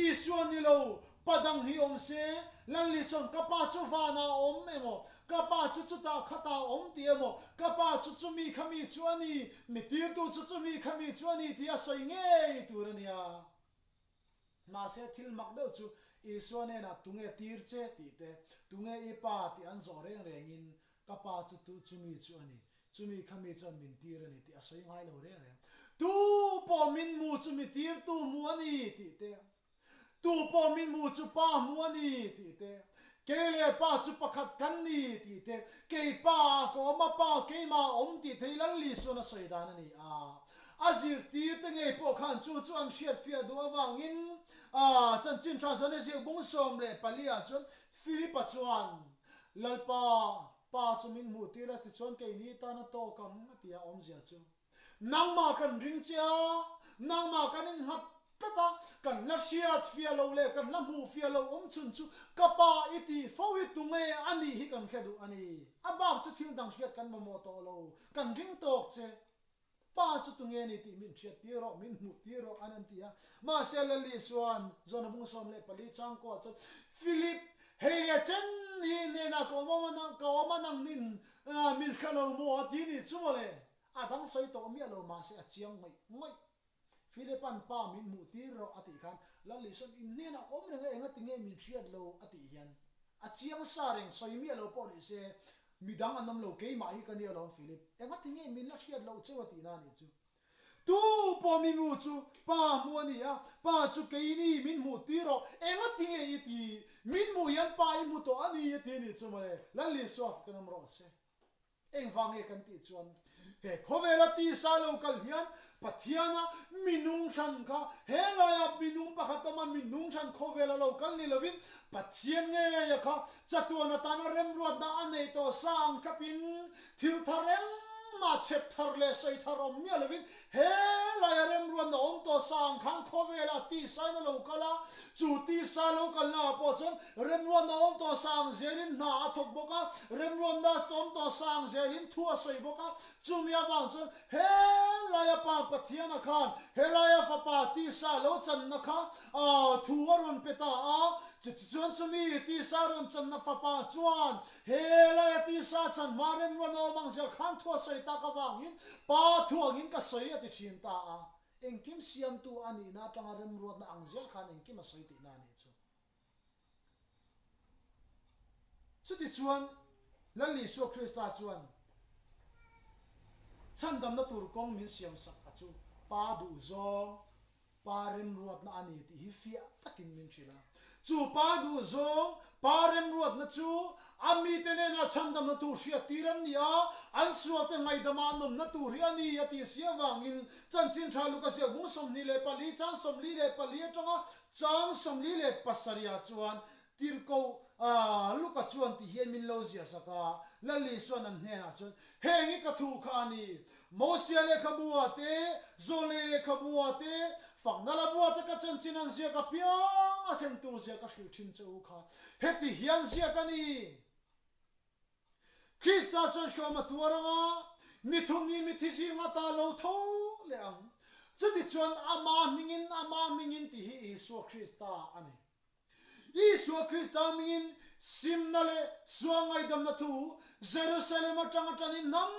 Isua ni lo, Pa dang hi awm se, Lallisuan ka pa chu vanah a awm emaw, ka pa chu chutah khatah a awm tih emaw, ka pa chu chumi khami chu a ni, mi tirtu chu chumi khami chu a ni tih a sawi ngei tur a nia. Mahse thil mak deuh chu Isua hnenah tunge tir che tih te, tunge i pa tih an zawh reng rengin ka pa chu tu chumi chu a ni, chumi khami chuan min tir a ni tih a sawi ngai lo reng reng. Tu pawh min hmu chu mi tirtu hmu a ni tih te, Tu pawh min hmu chu Pa hmu a ni tih te, kei leh Pa chu pakhat kan ni tih te, kei Pa ah ka awm a, Pa keimah a awm tih thei Lallisuan a sawi dan a ni a. A zirtir te ngei pawh khan chu chu an hriatfiah duh avangin chanchin tha zawn a ziak bung 14 ah chuan Philip-a chuan, Lalpa, Pa chu min hmuh tir a tichuan keini tan a tawk ang a ti a, awmzia chu. Nangmah kan ring che a, nangmah kan innghat tlat a, kan la hriat fiah loh leh kan la hmuh fiah loh awm chhun chu ka pa i tih fo hi tunge a nih hi kan hre duh a ni. A bak chu thil dang hriat kan mamawh tawh lo, kan ring tawk che. Pa chu tunge a ni tih min hriat tir rawh, min hmuh tir rawh an an ti a. Mahse Lali chuan Jona bung 14 changkawh chuan Philip, hei leh chen hi hnenah ka awm a, ka awm a nangnin min hre lo maw a ti nih chu mawle. A dang sawi tawh miah lo mahse a chiang ngawih ngawih. Philipan pa min hmuh tir rawh a tih khan Lallisuan in hnenah awm reng a enga tinge min hriat lo a tih hian a chiang sa reng sawi miah lo pawh ni se midang an awm lo keimah hi ka nia lawm Philip enga tinge min la hriat loh cheu a tihna a nih chu. Tu pawh mi mu chu pa hmu a ni a, pa chu keini min hmuh tir rawh enga tinge i ti min hmuh hian pa i hmu tawh a ni a ti a nih chu mawle Lalisua kan awm rawh se. Engvang nge kan tih chuan he khawvela tisa lo kal hian Pathiana minung hran kha he laia minung pakhat awma minung hran khawvela lo kal ni lovin Pathian ngeia kha chatuan atana remruatna a neih tawh sa ang thlapin thil thar engmah chhep thar leh sawi thar awm miah lovin he laia remruatna awm tawh sa ang khan khawvela tisain a lo kal a, chu tisa lo kalna ah pawh chuan Remruatna awm tawh sang zelin hna a thawk bawk a, remruatna awm tawh sang zelin thu a sawi bawk a. Chumi avang chuan helaia Pa Pathiana khan helaia Fapa tisa lo channa kha thu a rawn pe ta a. Chutichuan chumi tisa rawn channa Fapa chuan helaia tisa chan hma remruatna awm ang zel khan thu a sawi tak avangin Pa thu angin ka sawi a ti thin ta a. Engkim siamtu a nihna atanga remruatna ang zel khan engkim a sawi tihna a nih chu. Chutichuan, Lal Isua Krista chuan chhandamna tur kawng min siamsak a chu Pa duhzawng, Pa remruatna a ni tih hi fiah takin min hrilh a. Chu Pa duhzawng, Pa remruatna chu a mite nena chhandamna tur hriattir an ni a, an sualte ngaihdama an awmna tur hi a ni a tih si avangin Chanchin Tha Luka ziak bung 24 chang 44 atanga Chang 47 ah chuan Tirhkoh Luka chuan ti hian min lo ziah sak a, Lali chuan an hnenah chuan, Heng hi ka thu kha a ni, Mosia lehkhabu ah te, Zawlei lehkhabu ah te, Fakna la bua te ka chanchin an ziak apiang a thlen tur zia ka hrilh thin che u kha, heti hian ziak a ni. Krista chuan hruam a tuar ang a, ni thum ni mithi zing ata lo tho leh ang. Chutichuan ama hmingin, ama hmingin tih hi Isua Krista a ni. Isua Krista hmingin simna leh sual ngaihdamna thu Jerusalem atanga tanin hnam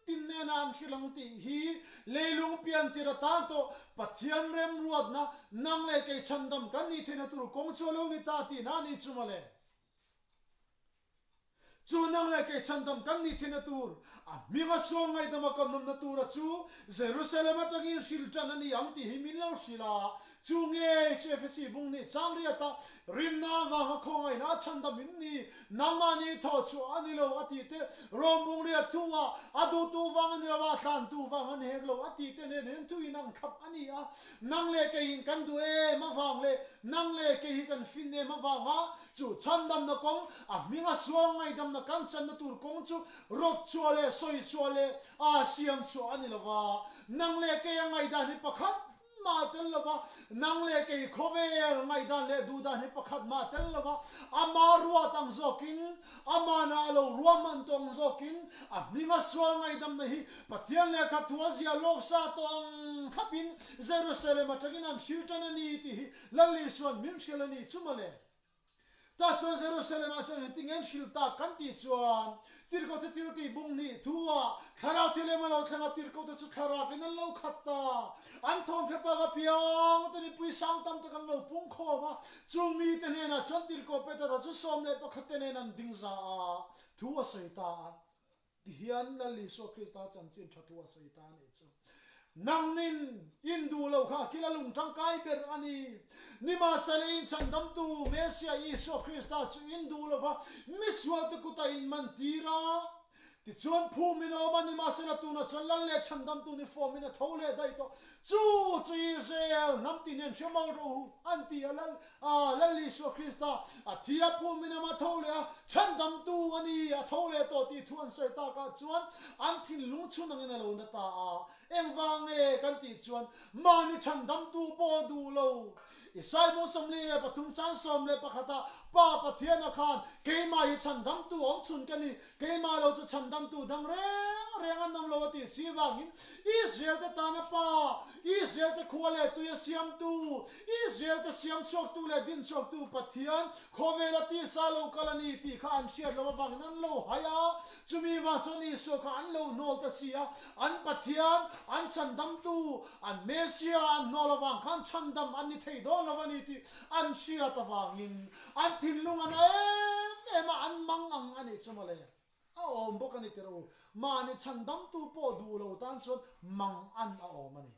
tin nena an hrilh ang tih hi leilung piantir atan tawh Pathian remruatna nang leh kei chhandam kan nih theihna tur kawng chu a lo ni ta tihna a nih chu mawle. Chu nang leh kei chhandam kan nih thinna tur, a hminga sual ngaihdama kan awmna tura chu Jerusalem atangin hrilh tan a ni ang tih hi min lo hrilh a. Chu ngei chu Efesi bung nih chang riata rinna avanga khawngaihna a chhandam in ni, nangmahni thawh chhuah a ni lo a tih te, Rom bung riat thu ah a duhtu vang a ni lo a, thlantu vang a ni hek lo a tih te nen hian thu inang thlap a ni a. Nang leh keiin kan duh em avang leh nang leh kei hi kan fin em avanga Chu chhandamna kawng, a hminga sual ngaihdamna kan channa tur kawng chu rawt chhuah leh sawi chhuah leh a siam chhuah a ni lo va. Nang leh kei a ngaihdan hi pakhat mah tel lova, nang leh kei khawvel ngaihdan leh duhdan hi pakhat mah tel lova, ama ruat ang zawkin, amana a lo ruahman tawh ang zawkin, a hminga sual ngaihdamna hi Pathian lehkha thu a ziah lawk sa tawh ang thlapin Jerusalem atangin an hril tan a ni tih hi Lal Isua'n min hrilh a ni chu mawle. Tah chuan Jerusalem-ah chuan engtin nge an hrilh tak kan tih chuan Tirhkohte thil tih bung hnih thu-ah thlarau thil em a lo thleng a, Tirhkohte chu thlarauin an lo khat ta. An thawmhne pak apiang te mipui sang tam tak an lo pung khawm a, chung mite hnenah chuan Tirhkoh Petera chu 11 te nen an ding za a, thu a sawi ta a. Tihian Lal Isua Krista chanchin tha thu a sawi ta a nih chu. Nangnin in duh lo kha kil a lung tangkai ber a ni. Nimahsela in chhandamtu Messia Isua Krista chu in duh lo va, misualte kutah in man tir a. Tichuan phum in awm a, nimahsela tunah chuan Lal leh chhandamtu ni fawmin a tho leh daih tawh. Chu chu Israel hnam tin hian hre mal rawh u, an ti a. Lal A, Lal Isua Krista, a thi a phum in ama tho leh a, chhandamtu a ni, a tho leh tawh tih thu an sawi takah chuan an thinlung chhun angin a lo na ta a. Engvang nge kan tih chuan mahni chhandamtu pawh a duh lo. Isai bung 43 chang 11 ah Pa Pathiana khan keimah hi chhandamtu awm chhun ka ni, Keimah lo chu chhandamtu dang reng reng an awm lo a tih si vangin Israel te tana Pa, Israel te khua leh tui a siamtu, Israel te siam chhuaktu leh din chhuaktu Pathian khawvela tisa lo kal a ni tih kha an hriat loh avangin an lo hai a, chumi vang chuan Isua kha an lo hnawl ta si a, an Pathian, an chhandamtu, an Messiah an hnawl avang khan chhandam an ni thei dawn lo a ni tih an hriat avangin An thinlung a na em em a, an mang ang a nih chu mawle. A awm bawk a ni tirh u. Mahni chhandamtu pawh duh lo tan chuan mang an a awm a ni.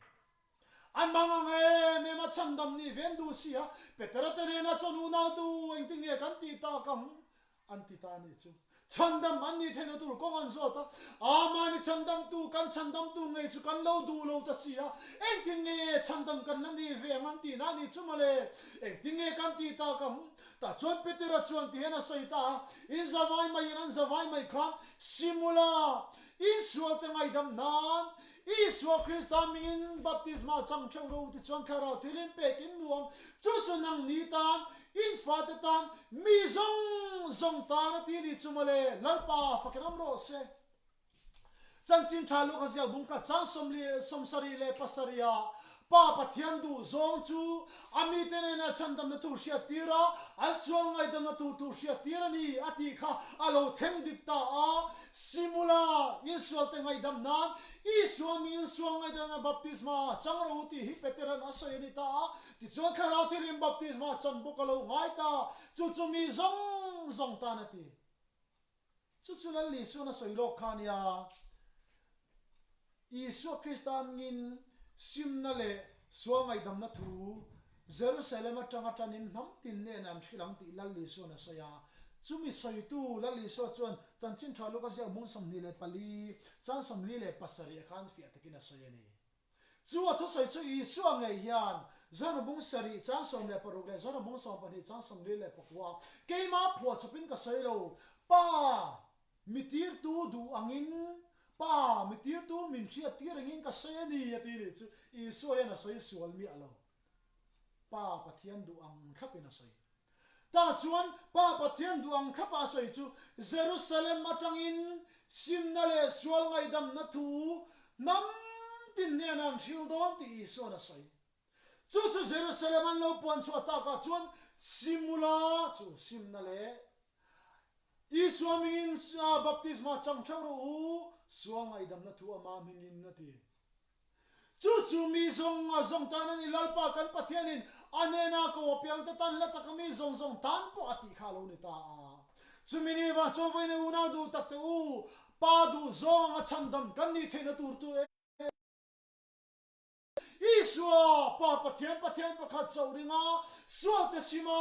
An mang ang em em a, chhandam nih ve an duh si a. Petera te hnenah chuan unautu engtin nge kan tih tak ang? An ti ta a nih chu. Chhandam an nih theihna tur kawng an zawt a, Aa mahni chhandamtu, kan chhandamtu ngei chu kan lo duh lo ta si a, engtin nge chhandam kan la nih ve ang an tihna a nih chu mawle, engtin nge kan tih tak ang? Tah chuan Petera chuan ti hian a sawi ta a, In zavai maiin an zavai mai khan simula insualte ngaihdam nan Isua Krista mingin baptisma chang theuh ro tichuan thlarau thil in pek in nuam, chu chu nang ni tan, in fate tan, mi zawng zawng tan a ti ni chu mawle, Lalpa fakin awm rawh se. Chanchin tha luka ziak bung khat chang 77 ah Pa Pathian duh zawng chu a mite nena chhandamna tur hriat tir a, an sual ngaihdamna tur tur hriat tir a ni a tih kha a lo thleng dik ta a. Simula, insualte ngaihdam nan Isua mingin sual ngaihdamna baptisma chang rawh u tih hi Petera'n a sawi a ni ta a. Tichuan Thlarau Thianghlim baptisma chan bawk a lo ngai ta, chu chu mi zawng zawng tan a ti. Chu chu Lal Isua'n a sawi lawk kha a nia. Isua Krista angin simna leh sual ngaihdamna thu Jerusalem atanga tanin hnam tin nen an hrilh ang tih Lal Isua'n a sawi a. Chumi sawitu Lal Isua chuan Chanchin Tha Luka ziak hmung 24, chang 47 ah khan fiah takin a sawi a ni. Chu a thusawi chu Isua ngei hian John bung sarih chang 16 leh John bung 12 chang 49 keimah phuah chawpin ka sawi lo, Pa mi tirtu duh angin, Pa mi tirtu min hriat tir angin ka sawi a ni a ti nih chu Isua hian a sawi sual miah lo. Pa Pathian duh ang thlapin a sawi. Tah chuan Pa Pathian duh ang thlapa a sawi chu Jerusalem atangin simna leh sual ngaihdamna thu hnam tin hnenah an hril dawn tih Isua'n a sawi. Chu chu Jerusalem an lo puan chhuah takah chuan simula chu simna leh Isua hmingin baptisma chang theuh rawh u, sual ngaihdamna thu ama hmingin a ti. Chu chu mi zawng a zawng tan a ni, Lalpa kan Pathianin a hnena ko apiangte tan hla taka mi zawng zawng tan pawh a tih kha a lo ni ta a. Chumi ni vang chuan vawiin unau duh tak te u, Pa duh zawng anga chhandam kan nih theihna tur tu e. Isua, Pa Pathian Pathian pakhat chauh ringa sualte sima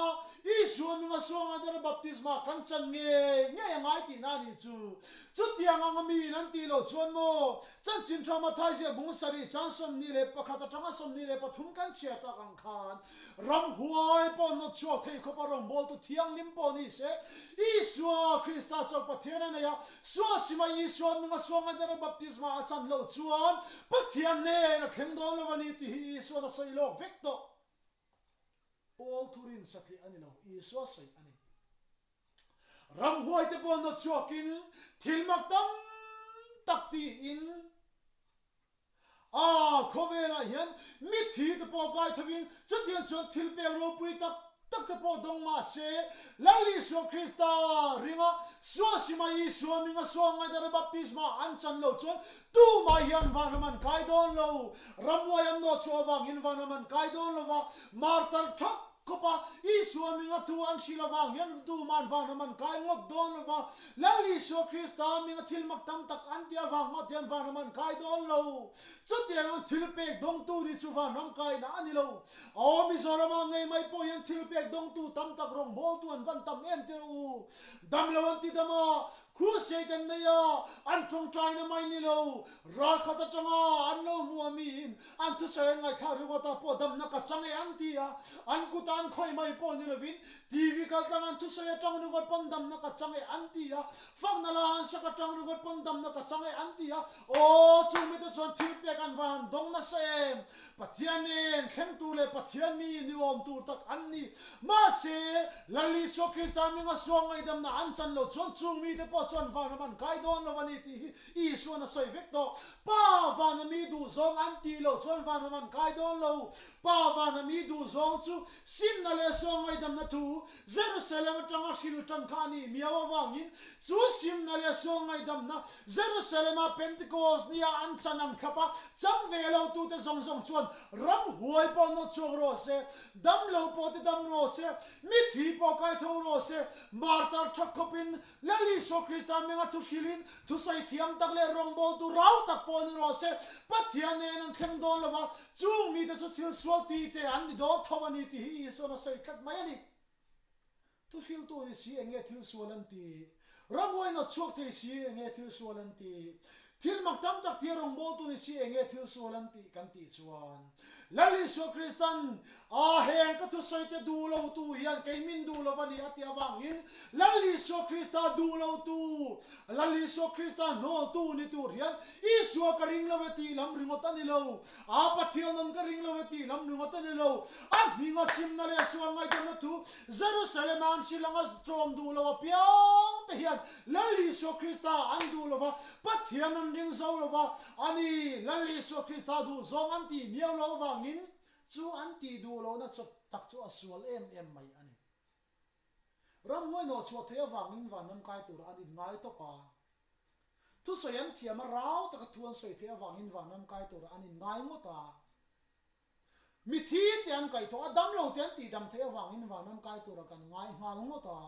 Isua. Isua hminga suangaidara baptisma kan chan ngei ngei a ngai tihna a nih chu. Chutiang anga miin an tih loh chuan maw, chanchin tha Mathai ziah bung sarih chan 21 atanga 23 kan chhiar tak ang khan ramhuai pawh nawt chhuak thei khawpa rawngbawltu thianghlim pawh ni se, Isua Krista chauh Pathian a nei a, Suasima Isua hminga suangaidara baptisma a chan loh chuan Pathian nen a thleng dawn lo a ni tih hi Isua'n a sawi lawk vek tawh. Paul thurin satliah a ni lo, Isua sawi a ni. Ramhuaite pawh nawt chhuakin thil mak tam tak tiin a khawvelah hian mithi te pawh kai thovin chutiang chuan thil pek ropui tak tak te pawh dawng mah se, Lal Isua Krista ringa Suasima Isua hminga sual ngaidara baptisma an chan lo chuan tumah hian vanram an kai dawn lo. Ramhuai an nawh chhuah avangin vanram an kai dawn lo va, martar thak khawp a, Isua hminga thu an hrilh avang hian tuma'n vanram an kai ngawt dawn lo va, Lal Isua Krista hminga thil mak tam tak an tih avang ngawt hian vanram an kai dawn lo. Chutiang ang thil pek dawngtu ni chu vanram kaina a ni lo. Aw Mizoramah ngei mai pawh hian thil pek dawngtu tam tak rawngbawltu an van tam em tirh u. Dam lo an ti dam a, Crusade an nei a, an tawngtaina mai ni lo, ralkhat atanga an lo hmu a miin an thusawi an ngaihthlak ringawt a pawh damna ka chang e an ti a, an kuta an khawih mai pawh ni lovin TV kaltlang an thusawi atang ringawt pawn damna ka chang e an ti a, fakna la an sak atang ringawt pawn damna ka chang e an ti a, aw chung mite chuan thil pek an va han dawng nasa em! Pathian nen thleng tur leh Pathian mi ni awm tur tak an ni. Mahse, Lal Isua Krista hminga sual ngaihdamna an chan loh chuan chung mite pawh chuan vanram an kai dawn lo a ni tih hi Isua'n a sawi vek tawh. Pa vana mi duhzawng an tih loh chuan vanram an kai dawn lo. Pa vana mi duhzawng chu simna leh sual ngaihdamna thu Jerusalem atanga hril tan kha a nih miau avangin chu simna leh sual ngaihdamna Jerusalem-a Pentecost nia an chan ang thlap a, chang ve lo tute zawng zawng chuan ramhuai pawh nawt chhuak rawh se, dam lo pawh ti dam rawh se, mithi pawh kai tho rawh se, martar tha khawpin Lal Isua Krista hminga thu hrilhin thusawi thiam tak leh rawngbawltu rau tak pawh ni rawh se, Pathian nen an thleng dawn lo va, chung mite chu thil sual ti te an ni dawn tho a ni tih hi Isua'n a sawi tlat mai a ni. Thuhriltu ni si eng nge thil sual an ti? Ramhuai nawt chhuak thei si eng nge thil sual an ti? Thil mak tam tak tia rawngbawltu ni si eng nge thil sual an tih kan tih chuan Lal Isua Kristan a heng ka thusawi te duh lo tu hian kei min duh lo a ni a tih avangin Lal Isua Krista duh lo tu, Lal Isua Krista hnawltu ni tur hian Isua ka ring lo e tih lam ringawt a ni lo. A Pathian awm ka ring lo e tih lam ringawt a ni lo. A hminga simna leh sual ngaihdamna thu Jerusalem a an hrilh anga tlawm duh lo apiang te hian Lal Isua Krista an duh lo va, Pathian an ring zo lo va, a ni, Lal Isua Krista duh zawng an tih miau lo avangin chu an tih duh lohna chawp tak chu a sual em em mai a ni. Ramhuai nawhchhuah theih avangin vanram kai tur an inngai tawp a. Thusawi an thiam a, rau taka thu an sawi theih avangin vanram kai turah an inngai ngawt a. Mithi te an kaihthawh a, damlo te an tihdam theih avangin vanram kai turah kan ngai nghal ngawt a.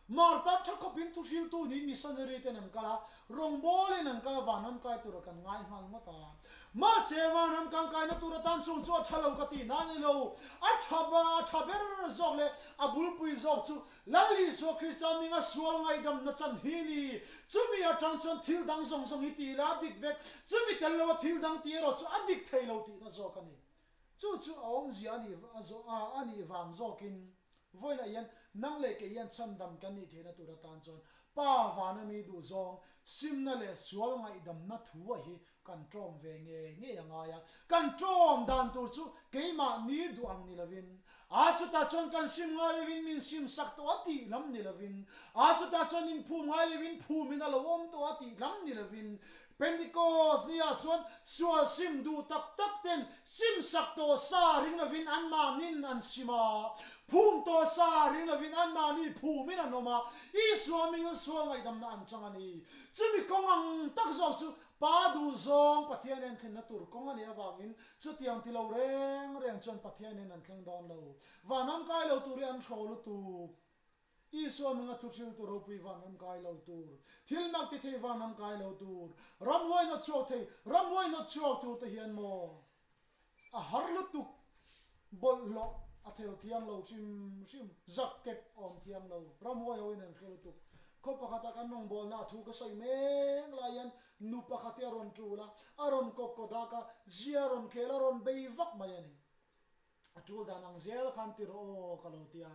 Martar tha khawpin thuhriltu niin missionary ten an kal a, rawngbawlin an kal a, vanram kai turah kan ngai nghal ngawt a. Mahse, vanram kan kaina tur atan chung chu a tha lo ka tih na a ni lo. A tha a tha ber zawk leh a bulpui zawk chu Lal Isua Krista hminga sual ngaihdamna chan hi ni. Chumi atang chuan thil dang zawng zawng hi tih la a dik vek. Chumi tel loa thil dang tih erawh chu a dik thei lo tihna zawk a ni. Chu chu a awmzia a nih a nih vang zawkin vawiinah hian nang leh kei hian chhandam kan nih theihna tur atan chuan Pa vana mi duhzawng simna leh sual ngaihdamna thu a hi Kan ṭawm ve ngei ngei a ngai a, kan ṭawm dan tur chu keimahni duh ang ni lovin, a chutah chuan kan sim ngai lovin min sim sak tawh a tih lam ni lovin, a chutah chuan inphum ngai lovin phumin a lo awm tawh a tih lam ni lovin, Pentecost niah chuan sual sim duh tak tak ten sim sak tawh sa ring lovin anmahnin an sim a, phum tawh sa ring lovin anmahni phumin an awm a, Isua hmingin sual ngaihdamna an chang a ni. Chumi kawng ang tak zawk chu Pa duhzawng Pathianin thlenna tur kawng a nih avangin chutiang ti lo reng reng chuan Pathianin an thleng dawn lo. Vanram kai lo tur hi an hraw lutuk. Isua hminga thu hriltu ropui vanram kai lo tur, thil mak ti thei vanram kai lo tur, ramhuai nawt chhuak thei, ramhuai nawt chhuak tur te hian maw a har lutuk bawlhhlawh. A thel thiang lo hrim hrim, zak kep awm thiang lo, ramhuai hoin an hre lutuk. Khaw pakhata kan rawngbawlna a thu ka sawi mek lai hian nu pakhat hi a rawn tul a, a rawn kawk kaw dak a, zia a rawn khel a rawn bei vak mai a ni. A tul dan ang zel khan ti rawh aw ka lo ti a,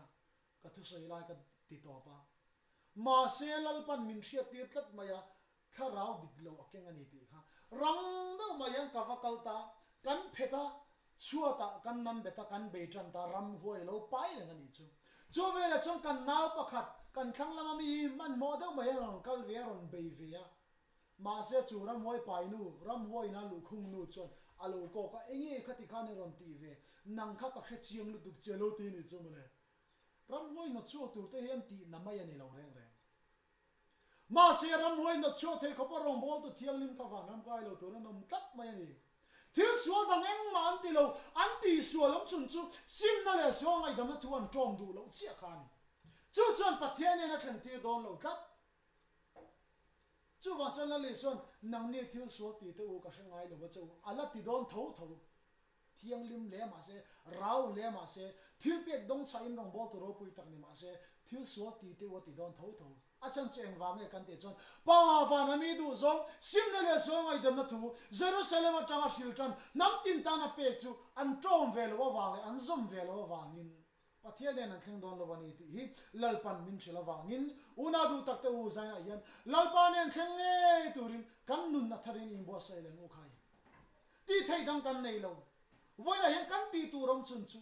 ka thusawi lai ka ti tawp a. Mahse Lalpan min hriattir tlat mai a, Thlarau dik lo a keng a ni tih kha rang deuh mai hian ka va kal ta, kan phet a, chhuatah kan nam bet a, kan bei tan ta, ramhuai a lo pai reng a nih chu. Chu velah chuan kan nau pakhat, kan thlang lama mi hi hmanhmawh deuh mai hian a rawn kal ve a, rawn bei ve a. Mahse chu ramhuai pai nu, ramhuai ina luhkhung nu chuan a lo kawk a, Enge khati khan i rawn tih ve, nang kha ka hre chiang lutuk che lo ti nih chu mawle. Ramhuai hnawtchhuak tur te hian tihna mai a ni lo reng reng. Mahse, ramhuai hnawtchhuah thei khawpa rawngbawltu thianghlim kha vanram kai lo tur an awm tlat mai a ni. Thil sual dang engmah an ti lo, an tihsual awm chhun chu simna leh sual ngaihdamna thu an ṭawm duh loh chiah kha a ni. Chu chuan Pathian hian a thlen tir dawn lo tlat. Chuvang chuan Lal Isua'n, Nangni thil sual ti teh u, ka hre ngai lo va che u, a la ti dawn tho tho. Thianghlim hle mah se, rau hle mah se, thil pek dawng chhahin rawngbawltu ropui tak ni mah se, thil sual ti te u a ti dawn tho tho. A chhan chu engvang nge kan tih chuan, Pa vana mi duhzawng, simna leh sual ngaihdamna thu Jerusalem atanga hril tan hnam tin tana pek chu an tawm ve loh avang leh an zawm ve loh avangin Pathian nen an thleng dawn lo a ni tih hi Lalpan min hrilh avangin unau duh takte u zainah hian Lalpa nen thleng ngei turin kan nun a tharin inbuatsaih leh ngawkhai. Tih theih dang kan nei lo. Vawiinah hian kan tih tur awm chhun chu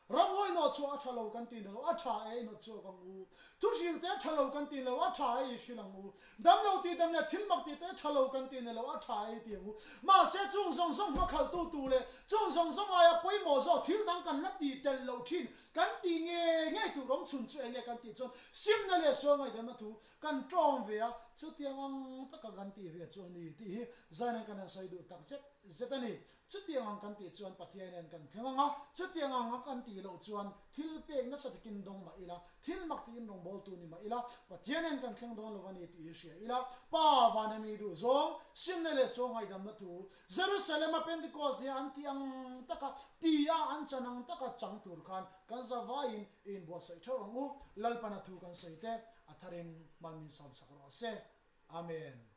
ramhuai hnawhchhuah a tha lo kan ti lo, a tha e i hnawtchhuak ang u. Thuhril te a tha lo kan ti lo, a tha e i hril ang u. Damlo tih dam leh thil mak tih te a tha lo kan ti lo, a tha e i ti ang u. Mahse chung zawng zawng hmakhalhtu tu leh chung zawng zawng aia pawimawh zawk thil dang kan la tih tel loh thin kan tih ngei ngei tur awm chhun chu eng nge kan tih chuan simna leh sual ngaihdamna thu Kan tawng ve a, chutiang ang taka kan tih ve chu a ni tih hi Zainan kan han sawi duh tak zet zet a ni. Chutiang ang kan tih chuan Pathian hian kan thleng ang a, chutiang ang a kan tih loh chuan thil pek nasa takin dawng mah ila, thil mak tiin rawngbawltu ni mah ila, Pathian hian kan thleng dawn lo a ni tih hi hria ila, Pa vana mi duh zawng, simna leh sual ngaihdamna thu, Jerusalem-a Pentecost nia an tih ang taka ti a, an chan ang taka chang tur khan kan zavaiin i inbuatsaih theuh ang u, Lalpana thu kan sawi te a tharin hmal min sawmsak rawh se. Amen.